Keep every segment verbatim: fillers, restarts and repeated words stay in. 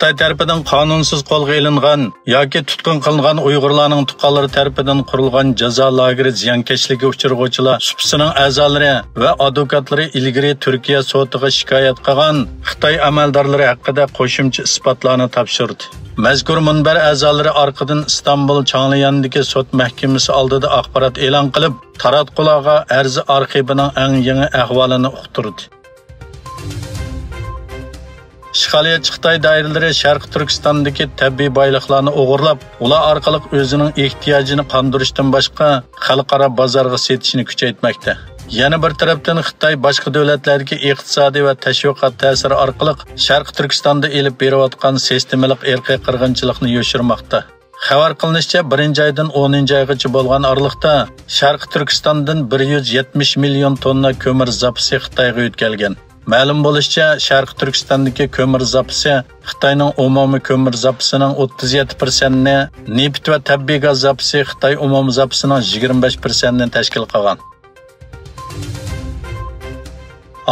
خىتاي تەرىپىدىن قانۇنسىز قولغا ئېلىنغان ياكى تۇتقۇن قىلىنغان ئۇيغۇرلارنىڭ تۇغقانلىرى تەرىپىدىن قۇرۇلغان جازا لاگېرى زىيانكەشلىكىگە ئۇچرىغۇچىلار سۇپىسىنىڭ ئەزالىرى ۋە ئادۋوكاتلىرى ئىلگىرى تۈركىيە سوتىغا شىكايەت قىلغان خىتاي ئەمەلدارلىرى ھەققىدە قوشۇمچە ئىسپاتلارنى تاپشۇردى. مەزكۇر مۇنبەر ئەزالىرى ئارقىدىن ئىستانبۇل چاڭليەندىكى سوت مەھكىمىسى ئالدىدا ئاخبارات ئېلان قىلىپ، تاراتقۇلارغا ئەرز ئارخىپىنىڭ ئەڭ يېڭى ئەھۋالىنى ئۇقتۇردى. ئىشغالىيەتچى خىتاي دائىرىلىرى شەرقىي تۈركىستاندىكى تەبىئىي بايلىقلارنى ئوغرىلاپ، ئۇلار ئارقىلىق ئۆزىنىڭ ئېھتىياجىنى قاندۇرۇشتىن باشقا خەلقئارا بازارغا سېتىشنى كۈچەيتمەكتە. يەنە بىر تەرەپتىن، خىتاي باشقا دۆلەتلەردىكى ئىقتىسادىي ۋە تەشۋىقات تەسىرى ئارقىلىق شەرقىي تۈركىستاندا ئېلىپ بېرىۋاتقان سىستېمىلىق ئىرقىي قىرغىنچىلىقنى يوشۇرماقتا. خەۋەر قىلىنىشىچە، بىرىنچى ئايدىن ئونىنچى ئايغىچە بولغان ئارىلىقتا شەرقىي تۈركىستاندىن بىر يۈز يەتمىش مىليون توننا كۆمۈر زاپىسى خىتايغا يۆتكەلگەن. مەلۇم بولۇشىچە، شەرقىي تۈركىستاندىكى كۆمۈر زاپىسى خىتاينىڭ ئومۇمىي كۆمۈر زاپىسىنىڭ ئوتتۇز يەتتە پىرسەنتىنى، نېفىت ۋە تەبىئىي گاز زاپىسى خىتاي ئومۇمىي زاپىسىنىڭ يىگىرمە بەش پىرسەنتىنى تەشكىل قىلغان.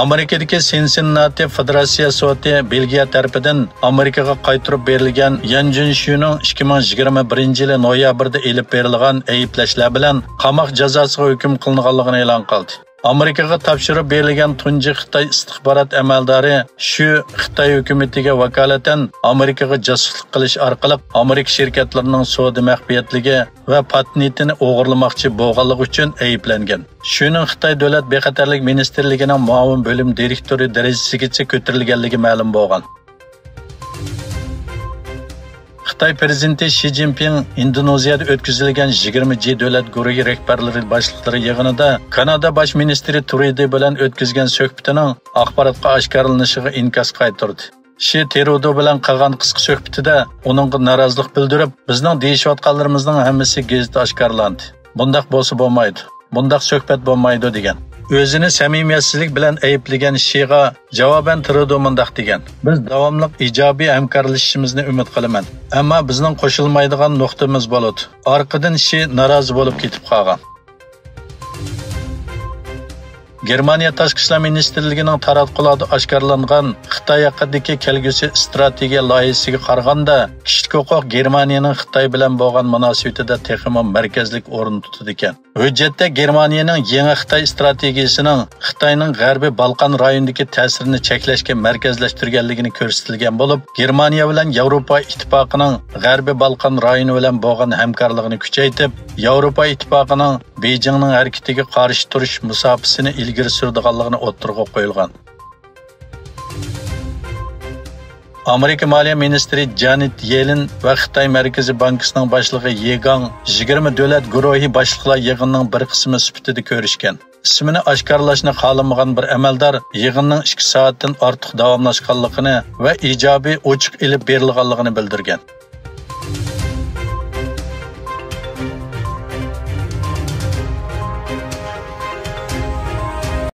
ئامېرىكىدىكى سىنسىنناتى فېدېراتسىيە سوتى بېلگىيە تەرىپىدىن ئامېرىكىغا قايتۇرۇپ بېرىلگەن يەن جۈنشۈنىڭ ئىككى مىڭ يىگىرمە بىرىنچى يىلى نويابىردا ئېلىپ بېرىلغان ئەيىبلەشلەر بىلەن قاماق جازاسىغا ھۆكۈم قىلىنغانلىقىنى ئېلان قىلدى. ئامېرىكىغا تاپشۇرۇپ بېرىلگەن تۇنجى خىتاي ئىستىخبارات ئەمەلدارى شۈ خىتاي ھۆكۈمىتىگە ۋاكالىتەن ئامېرىكىغا جاسۇسلۇق قىلىش ئارقىلىق ئامېرىكا شىركەتلىرىنىڭ سودا مەخپىيەتلىكى ۋە پاتېنتىنى ئوغرىلىماقچى بولغانلىقى ئۈچۈن ئەيىبلەنگەن. شۈنىڭ خىتاي دۆلەت بىخەتەرلىك مىنىستىرلىكىنىڭ مۇئاۋىن بۆلۈم دىرېكتورى دەرىجىسىگىچە كۆتۈرۈلگەنلىكى مەلۇم بولغان. خىتاي پىرېزىدېنتى شى جىنپىڭ ئىندونېزىيەدە ئۆتكۈزۈلگەن يىگىرمە جى دۆلەت گۇرۇھى رەھبەرلىرى باشلىقلىرى يىغىنىدا كانادا باش مىنىستىرى ترۇدو بىلەن ئۆتكۈزگەن سۆھبىتىنىڭ ئاخباراتقا ئاشكارىلىنىشىغا ئىنكاس قايتۇردى. شى ترۇدو بىلەن قىلغان قىسقا سۆھبىتىدە ئۇنىڭغا نارازىلىق بىلدۈرۈپ، بىزنىڭ دېيىشىۋاتقانلىرىمىزنىڭ ھەممىسى گېزىتتە ئاشكارىلاندى. بۇنداق بولسا بولمايدۇ. بۇنداق سۆھبەت بولمايدۇ، دېگەن. ئۆزىنى سەمىمىيەتسىزلىك بىلەن ئەيىبلىگەن شىغا جاۋابەن ترۇدو مۇنداق دېگەن: بىز داۋاملىق ئىجابىي ھەمكارلىشىشىمىزنى ئۈمىد قىلىمەن. ئەمما بىزنىڭ قوشۇلمايدىغان نۇقتىمىز بولىدۇ. ئارقىدىن شى نارازى بولۇپ كېتىپ قالغان. گېرمانىيە تاشقى ئىشلار مىنىستىرلىكىنىڭ تاراتقۇلاردا ئاشكارىلانغان خىتاي ھەققىدىكى كەلگۈسى ئىستراتېگىيە لايىھىسىگە قارىغاندا، كىشىلىك ھوقۇق گېرمانىيەنىڭ خىتاي بىلەن بولغان مۇناسىۋىتىدە تېخىمۇ مەركەزلىك ئورۇن تۇتىدىكەن. ھۆججەتتە گېرمانىيەنىڭ يېڭى خىتاي ئىستراتېگىيىسىنىڭ خىتاينىڭ غەربىي بالقان رايونىدىكى تەسىرىنى چەكلەشكە مەركەزلەشتۈرگەنلىكىنى كۆرسىتىلگەن بولۇپ، گېرمانىيە بىلەن ياۋروپا ئىتتىپاقىنىڭ غەربىي بالقان رايونى بىلەن بولغان ھەمكارلىقىنى كۈچەيتىپ، ياۋروپا ئىتتىپاقىنىڭ بېيجىڭنىڭ ھەرىكىتىگە قارشى تۇرۇش مۇساپىسىنى ئىلگىرى سۈرىدىغانلىقىنى ئوتتۇرىغا قويۇلغان. ئامېرىكا مالىيە مىنىستىرى جانېت يېلېن ۋە خىتاي مەركىزىي بانكىسىنىڭ باشلىقى يې گاڭ يىگىرمە دۆلەت گۇرۇھى باشلىقلار يىغىنىنىڭ بىر قىسمى سۈپىتىدە كۆرۈشكەن. ئىسمىنى ئاشكارىلاشنى خالىمىغان بىر ئەمەلدار يىغىننىڭ ئىككى سائەتتىن ئارتۇق داۋاملاشقانلىقىنى ۋە ئىجابىي ئوچۇق ئېلىپ بېرىلغانلىقىنى بىلدۈرگەن.